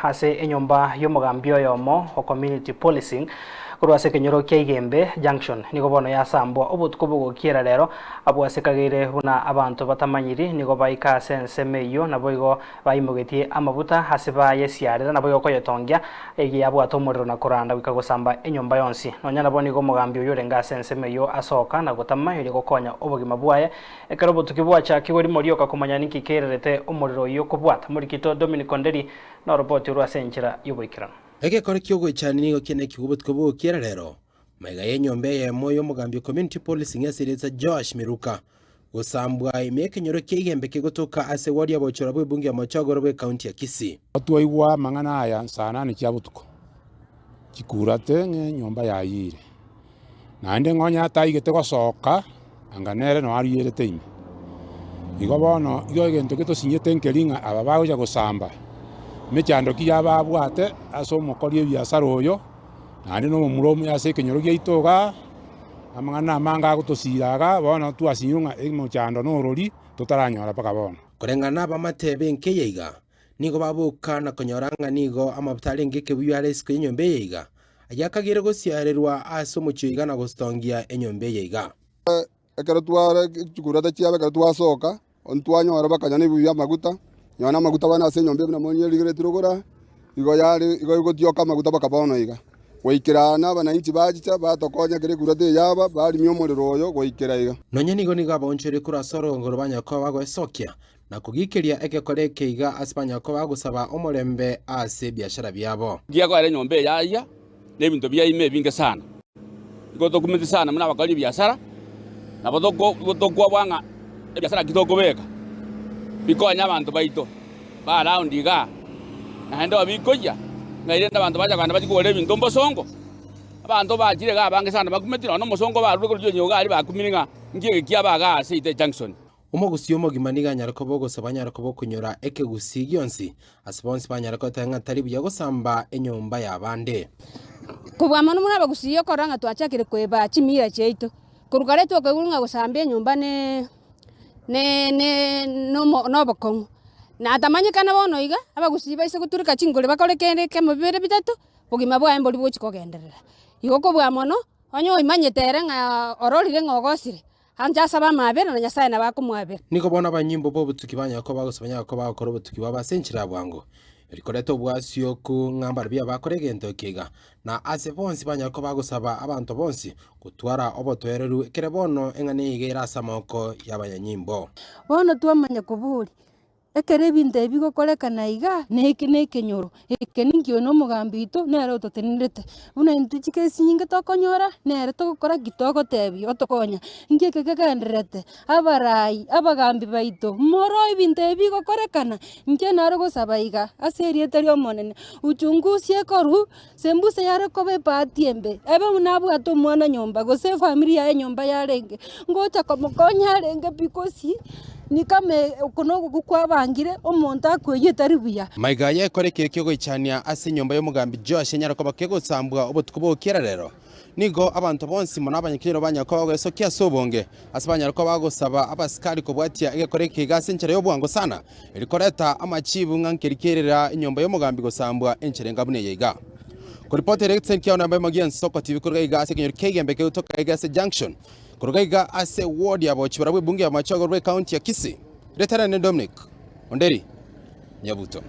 Ase enyomba y'omogambi oyomo o Community Policing korwa ase ekenyoro kia Igembe Junction nigo bono yasambwa obotuko bogokiera rero abwo ase kageire buna abanto batamanyiri nigo baika ase ensemo eyio naboigo baimogetie amabuta ase bayesiarera naboigo koyetongia eyio yabwate omorero na koranda goika gosamba enyomba yonsi. Nonya nabo nigo omogambi oyio orenge ase ensemo eyio asoka na gotama erio gokonya obogima bwaye ekero obotuki bwachakigwe rimo rioka komanya ninki kererete omorero oyio kobwata. Morikito Dominic Onderi Noroboti orwo ase enchera y'oboikeranu. Egekore ki'ogoichania nigo kianekigwe obotuko bw'ogokiera rero, magega y'enyomba eyemo y'omogambi o Community Policing ase erieta Joash Miruka gosambwa ime y'ekenyoro kia Igembe kegotoka ase ward ya Bochora bw'ebunge ya Mochogoro bw'ecounty ya Kisii. Twaigwa amang'ana aya saa nane chia botuko, chikurate ng'a enyomba yayiire. Naende ng'onye ataigete gosoka, anga nere noo arierete ime. Igo bono igo egento getosinyete nkeri ng'a aba bagocha gosamba, emechando ki yababwate ase omokori ebiasara oyo, naende na omomura omuya ase ekenyoro giaito igaa, amang'ana amange agotosira igaa, bono twasinyirwe ng'a emochando norori totaranyora mpaka bono. Koreng'ana nabamate b'enka eye iga, nigo baboka na konyora ng'a nigo amabuta arenge ekebuyu are isiko y'enyomba eye iga, Ayio akagera gosiarerwa ase omochie oiga na gotongia enyomba eye iga. Ekero tware chikurata chiabo ekero twasoka, ntwanyora bakanywa nebibuyu bi'amaguta, nonya na amaguta bono ase enyomba eye buna monyerigeretie rogoro aa, igo yare igo egotioka amaguta mpaka bono iga. Goikera aa na abananchi bachicha batokonya kera ekurata eye yaba, barimia omorero oyo goikera iga. Nonya nigo nigo abaonchoreria korwa ase orogongo rwa koba bagoesokia, na kogikeria egekora eke iga ase banyare koba bagosaba omorembe ase ebiashara biabo. Ekiagera enyomba eye yayia nebinto bia ime ebinge sana, nigo tokumeti sana buna abakori ebiasara, nabo tokwabua ng'a ebiasara ki tokobeka bikonye abanto baito ba around igaa, naende bikoyia ng'a rende abanto bacha kogenda bachie kogora ebinto mbosongo. Abanto bachire igaa abange sana bakumeti nonya na omosongo barure korwa chionye iga aria bakumire ng'a nki eke kiaba igaa ase Ite Junction. Omogusii omogima nigo anyare koba ogosaba anyare koba okonyora ekegusii gionsi, ase bonsi banyare goteba ng'a tari buya gosamba enyomba y'abande. Kobua mono buna abagusii okorora ng'a twachakire koeba chimila chiaito, korwa kare twakoigwa ng'a gosamba enyomba ne ne ne nomo nobokong'u. Natamanyekana bono iga, abagusii baise gotureka chingori bakore kende ekemo bibere bitato, bogima bwaye mbori bogochi kogenderera. Igo kobua mono, onye oimanyete ere ng'a ororire ng'a ogosire, Ancha asabe amaabera, na Nyasae nabo akomwabera. Nigo bono abanyimbo b'obotuki banyare koba gose banyare koba bagokora obotuki bwabo ase enchera ya bwango, erikoreta obwasioku ng'a mbarabwo abakora egento eke iga, na ase bonsi banyare koba bagosaba abanto bonsi gotwara obotoereru ekere bono eng'ana eye iga ere ase amaboko y'abanyanyimbo. Bono twamanya koboria, Ekero ebinto ebi bigokorekana iga, na eke na ekenyoro, eke ninki oyo na omogambi oito nere ototenenerete. Buna intwe chikesi chinyinge tokonyora, nere togokora ki? Togotebia otokonya. Inki eke kegendererete? Abarai, abagambi baito, moroo ebinto ebi bigokorekana, inche nare gosaba iga ase erieta ria omonene, uchunguzi ekorwa, sembuse yare koba ebahati embe, ebe buna abwate omwana nyomba gose efamiri yaye nyomba yarenge, ngocha komokonya arenge pi gose ni kama oko na ogokwa kwabangire, omonto akoeyia etari buya. Maiga y'ekore ekio ki'ogoichania ase enyomba y'omogambi Joash enyare koba kegosambwa obotuko bw'ogokiera rero. Nigo abanto bonsi mono abanyakenyoro banyare koba bagoesokia ase obonge, ase banyare koba bagosaba abasikari kobwatia egekore eke iga ase enchera y'obwango sana, erio koreta amachibu ng'a nkeri kerera enyomba y'omogambi gosambwa enchera enga buna eye iga. Koripotera egetiseni kiao namba emo gi'ensoko TV koruga iga ase ekenyoro kia Igembe kegotoka iga ase Junction, koruga iga ase ward ya Bochibara bw'ebunge ya Machogo bw'ecounty ya Kisii. Rieta riane Dominic Onderi Nyabuto.